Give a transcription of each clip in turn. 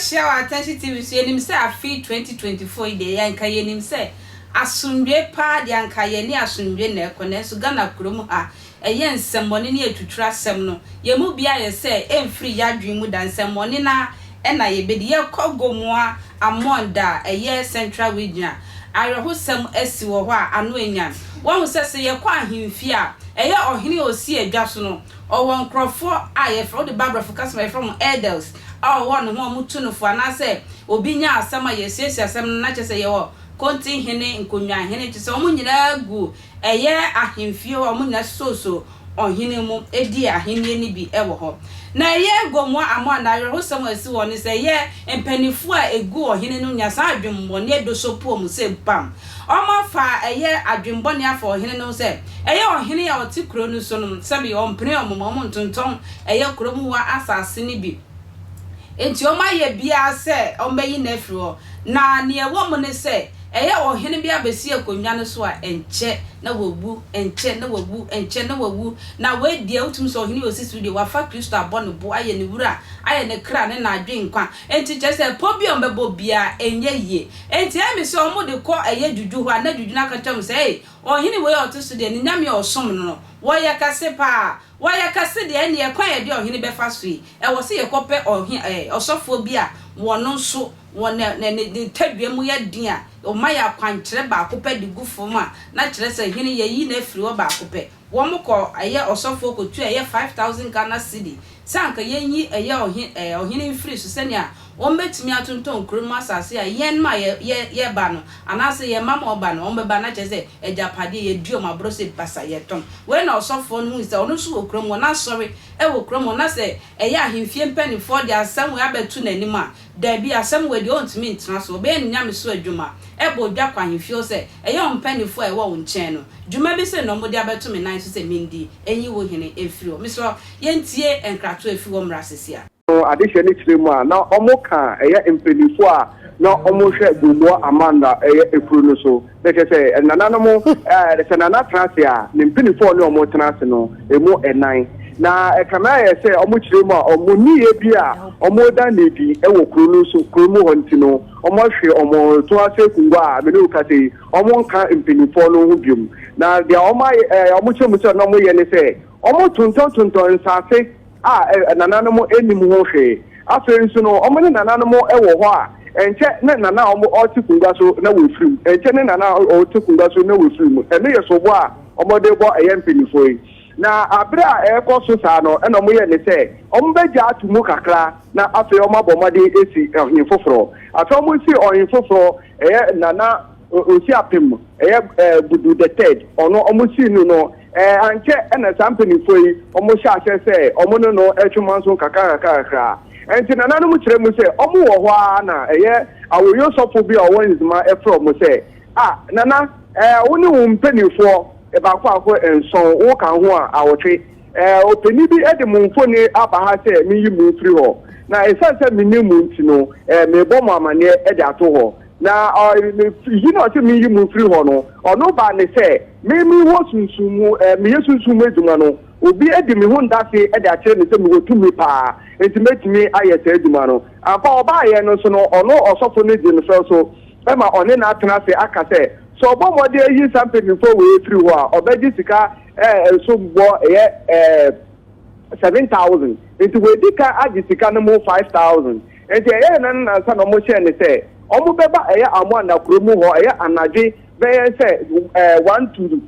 Yɛabɛhyia wɔ Attention TV so. Yɛnim sɛ afe 2024 yi deɛ, yɛnka yɛnim sɛ asomdwe paa deɛ, anka yɛne asomdwe na ɛkɔ. Nanso Ghana kurom ha, ɛyɛ nsɛmmɔne ne atuturu asɛm no, yɛn mu bia yɛ sɛ ɛmfiri yɛadwene mu da. Nsɛmmɔne na ɛna yɛbɛdi. Yɛkɔ Gomoa Amoda a ɛyɛ Central Region a, awerɛhosɛm asi wɔ hɔ a ano enyan wɔn sɛ yɛkɔ ahemfie a, ɛyɛ ɔhene a osi adwa so no, ɔwɔ nkurɔfoɔ a yɛfrɛ wode ba aborɔfo kasa yɛfrɛ mo elders a ɔwɔ ne ho a ɔmo no fo, anaasɛ obi nya asɛm a yɛsiesie asɛm no, na kyerɛ sɛ yɛwɔ kontihene, nkonnwahene, kyerɛ sɛ wɔn nyinaa gu ɛyɛ ahemfie hɔ a wɔn nyinaa soso ɔhene mu edi ahenni no bi ɛwɔ hɔ. Na ɛyɛ Gomoa Amoa awerɛhosɛm a esi wɔ ne sɛ ɛyɛ mpanimfoɔ a egu ɔhene no nya saa adwemmɔne edo so po mu sɛ bam, ɔmo afa ɛyɛ adwemmɔne afa ɔhene no sɛ ɛyɛ ɔhene a ɔte kuro no so no, sɛbi ɔmpene ɔmo ma ɔmo ntontɔn ɛyɛ kurom hɔ asase no bi. Nti ɔmo ayɛ biara sɛ ɔmo bɛyi no afiri hɔ. Na nea ɛwɔ mu ne sɛ ɛyɛ ɔhene bi abɛsi akonnwa no so a, ɛnkyɛ na wawu, ɛnkyɛ na wawu, ɛnkyɛ na wawu. Na wei deɛ, wotumi sɛ ɔhene yɛ osisi so deɛ, wafa Kristo abɔ ne bo, ayɛ ne wura, ayɛ ne kra ne n'adwe nkwa. Nti kyerɛ sɛ pɔ bi a ɔmbɛbɔ biara ɛnyɛ yie. Nti ɛmi sɛ ɔmo de kɔ ɛyɛ dwudwu hɔ a, na dwudwu no aka kyerɛ mo sɛ ɛy ɔhene wei a ɔte so deɛ, ne Nyame a ɔsom no, wɔyɛ kɛse paa, wɔyɛ kɛse deɛ. Ɛne ɛkwan yɛde ɔhene bɛfa so yi, ɛwɔ sɛ yɛkɔpɛ ɔhe ɔsɔfoɔ bi a wɔno nso wɔ ne tadua mu yɛ den a ɔma yɛ akwankyerɛ baako pɛ de gu fam a, na kyerɛ sɛ hene yɛyi no afiri hɔ baako pɛ. Wɔn kɔ ɛyɛ ɔsɔfoɔ kotu ɛyɛ 5,000 Ghana cedi sɛ anka yɛnyi ɛyɛ ɔhene mfiri so, sɛnea wɔn bɛtumi atontɔn kurom asase a yɛn ma yɛ yɛ yɛba no, anaasɛ yɛn mma ma ɔba no, wɔn bɛba na kyerɛ sɛ agyapadeɛ yɛdi wɔn aborɔ sɛ basa yɛtɔn. Wei na ɔsɔfoɔ no hu sɛ ɔno nso wɔ kurom hɔ, n'asɔre ɛwɔ kurom hɔ, na sɛ ɛyɛ ahemfie mpanimfoɔ de asɛm wei abɛto n'anim a, daabi, asɛm wei deɛ, ɔntumi ntena so. Ɔbɛyɛ ne Nyame so adwuma, ɛbɔ odwa kɔ ahemfie hɔ sɛ ɛyɛ wɔn mpanimfoɔ a ɛwɔ wo nkyɛn no, dwuma bi sɛ na wɔde abɛto me nan so sɛ mendi ɛnyi wo hene ɛfiri hɔ. Mesrɛ, yɛntie nkrato ɛfiri hɔ mmra sisi a. Adehyɛ no kyerɛ mu a, na ɔmo ka ɛyɛ mpanimfoɔ a na ɔmo hwɛ Gomoa Amanda ɛyɛ ekuro no so, na kyerɛ sɛ nananom sɛ nana tena ase a, ne mpanimfoɔ ne ɔmo tena ase no emu ɛnan. Na ɛkame ayɛ sɛ ɔmo kyerɛ mu a, ɔmo niyɛ bi a ɔmo da n'edi ɛwɔ kuro no so, kuro mu hɔ, nti no ɔmo ahwɛ ɔmo to ase akongua a mene wo kasa yi, ɔmo nka mpanimfoɔ no ho biom. Na deɛ ɔmo ayɛ ɔmo kyerɛ mu sɛ na ɔmo yɛ ne sɛ ɔmo tontɔn nsaase a nananom anim ho hwee. Afei nso no, ɔmo ne nananom wɔ hɔ a, ɛnkyɛ ne nana a ɔmo ɔte kongua so na wɔfiri mu, ɛnkyɛ ne nana a ɔte kongua so na wɔfiri mu. Ɛno yɛ sobo a ɔmo de bɔ ɛyɛ mpanimfoɔ yi. Na abere a ɛrekɔ so saa no, ɛna ɔmo yɛ ne sɛ ɔmo bɛgya ato mu kakra, na afei ɔmo abɔ mmɔden esi ɔhen foforɔ. Afei ɔmo si ɔhen foforɔ, ɛyɛ Nana Osi Apem, ɛyɛ Budu the Third. Ɔno ɔmo si no, ankyɛ ɛna saa mpanimfoɔ yi ɔmo hyɛ ahyɛ sɛ ɔmo ne no ɛtwe nso kakra kakra kakra. Nti nananom kyerɛ mu sɛ ɔmo wɔ hɔ ara na ɛyɛ awoyo sɔfo bi a ɔwɔ Nzema ɛfrɛ ɔmo sɛ, a nana, wo ne wo mpanimfoɔ baako baako nson, wo ka ho a awɔtwe, ɔpanin bi de mo mfoni aba ha sɛ meyi mo mfiri hɔ, na ɛsiane sɛ menim mo nti no, mebɔ mo amanneɛ de ato hɔ. Na yi na ɔsɛ meyi mo mfiri hɔ no, ɔno baa ne sɛ me wɔ sunsum mu, meyɛ sunsum mu adwuma no, obi adi me ho ndase de akyerɛ me sɛ mewɔ tumi paa, nti mɛtumi ayɛ saa adwuma no ampa. Ɔbaayɛ no nso no, ɔno ɔsɔfo no gye no fɛ so ɛma ɔne n'atena ase aka sɛ ɔbɔ mmɔden ayi saa mpanimfoɔ wei firi hɔ a, ɔbɛgye sika nso bɔ ɛyɛ 7,000. Nti wɔadi ka agye sika no mu 5,000. Nti ɛyɛ nan nansa na ɔmo hyɛ ne sɛ ɔmo bɛba ɛyɛ Amoana kuro mu hɔ, ɛyɛ anadwe bɛyɛ sɛ 1 to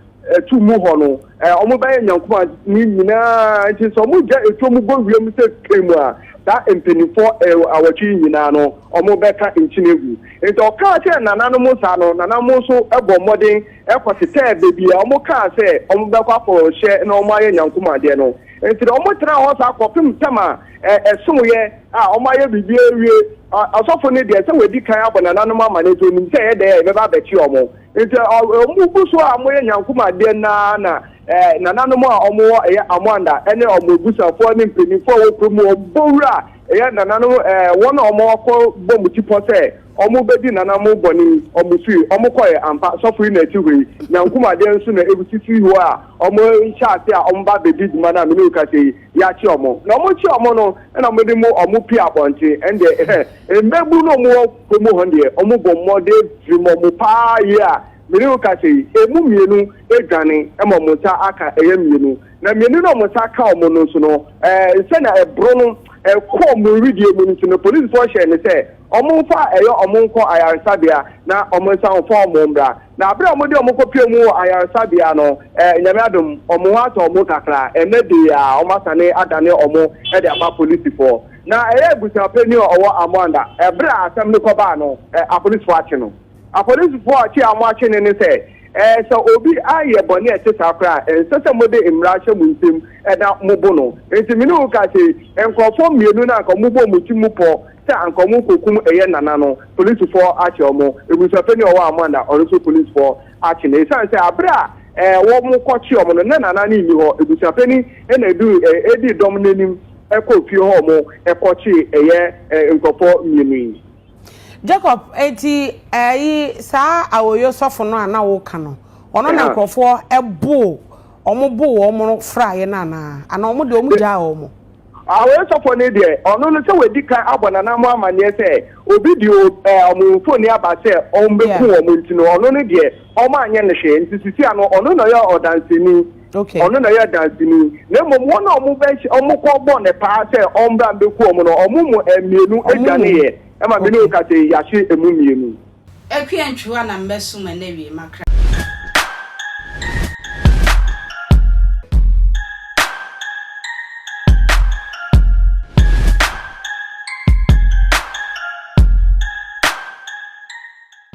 2 mu hɔ no, ɔmo bɛyɛ nyankoma ne nyinaa. Nti sɛ ɔmo gya etuo mu bɔ wiem sɛ kee mu a, saa mpanimfoɔ awɔtwe yi nyinaa no, ɔmo bɛka nkyene egu. Nti ɔkaa kyerɛ nananom saa no, nananom nso ɛbɔ mmɔden ɛkɔ tetɛɛ beebi a ɔmo kaa sɛ ɔmo bɛkɔ akɔhyɛ na ɔmo ayɛ nyankoma adeɛ no. Nti na ɔmo tena hɔ saa kɔpem tam a ɛsomyɛ a ɔmo ayɛ biribi awie. Ɔsɔfo no deɛ, sɛ wɔadi kan abɔ nananom ama no, nti onim sɛ ɛyɛ dɛ yɛbɛba abɛkye ɔmo. Nti ɔmo gu so a ɔmo yɛ nyankoma adeɛ naa na Nananom a wɔwɔ ɛyɛ Amoanda ne wɔn abusuafoɔ ne mpanimfoɔ a wɔwɔ kurom hɔ bɔ wura ɛyɛ nananom wɔn a wɔakɔ bɔ wɔn ti pɔ sɛ wɔbɛdi nananom bɔne yi, wɔn firi, wɔkɔeɛ ampa, sɔfo yi na ɛte hɔ yi, Nyankum adeɛ nso na ɛsisi hɔ a wɔhyɛ ase a wɔba abɛdi dwuma no a me ne wo kasa yi, yɛakye wɔn. Na wɔkye wɔn no na wɔde mo wɔn pue abɔnten, ɛndeɛ mmabunu no a wɔwɔ kurom hɔ no deɛ wɔbɔ mmɔden firi wɔn paa yie a me ne wo kasa yi, ɛmu mmienu dwane ma wɔn nsa aka ɛyɛ mmienu. Na mmienu no a wɔn nsa aka wɔn no nso no, sɛnea ɛboro no kɔ wɔn wedeɛ mu no nti no, polisifoɔ hyɛɛ no sɛ wɔmfa ɛyɛ wɔn nkɔ ayaresabea na wɔnsan mfa wɔn mmra. Na bere a wɔde wɔn kɔpue mu wɔ ayaresabea no, Nyame adom, wɔn ho atɔ wɔn kakra. Ɛnnɛ de yi ara, wɔasane adane wɔn de ama polisifoɔ. Na ɛyɛ abusuapanin a ɔwɔ Amoanda, bere a asɛm no kɔbaa no, apolisifoɔ akye no. Apolisifo a kye a wɔakye no ne sɛ, sɛ obi ayɛ bɔne a ɛte saa koraa a, ɛnsɛ sɛ mode mmara hyɛ mo nsam na mobo no. Enti me ne wo kasa yi, nkurɔfoɔ mmienu no a anka wɔbɔɔ wɔn ti mu pɔ sɛ anka wɔrekɔkum ɛyɛ Nana no, polisifoɔ akye wɔn. Abusuapanin a ɔwɔ Amanda, ɔno nso polisifoɔ akye no. Ɛsiane sɛ bere a wɔrekɔkye wɔn no, na Nana no nni hɔ, abusuapanin na ɛdii dɔm no anim kɔɔ fie hɔ a wɔkɔkyee ɛyɛ nkurɔfoɔ mmienu yi. Jacob, enti ɛyi saa Awoyo sɔfo no a na woka no, ɔno na nkurɔfoɔ boo wɔn boo wɔn no fraeɛ no anaa? Anaa wɔn deɛ wɔn gyaa wɔn? Awoyo sɔfo no deɛ, ɔno no sɛ wadi kan abɔ nananom amaneɛ sɛ obi de wɔn mfoni aba sɛ ɔmmɛku wɔn nti no, ɔno no deɛ wɔn anyɛ no hwee. Nti sisi ano ɔno na ɔyɛ ɔdanseni. Ɔno na ɔyɛ danseni. Na mmom wɔn a wɔbɛhyɛ wɔn kɔ bɔ no paa sɛ ɔmmra mmɛku wɔn no, wɔn mu mmienu dwaneeɛ. Ɛma me ne wo kasa yi, yɛahye emu mmienu. Akua Ntwiwa na mbɛsom ɛnɛ wie makra.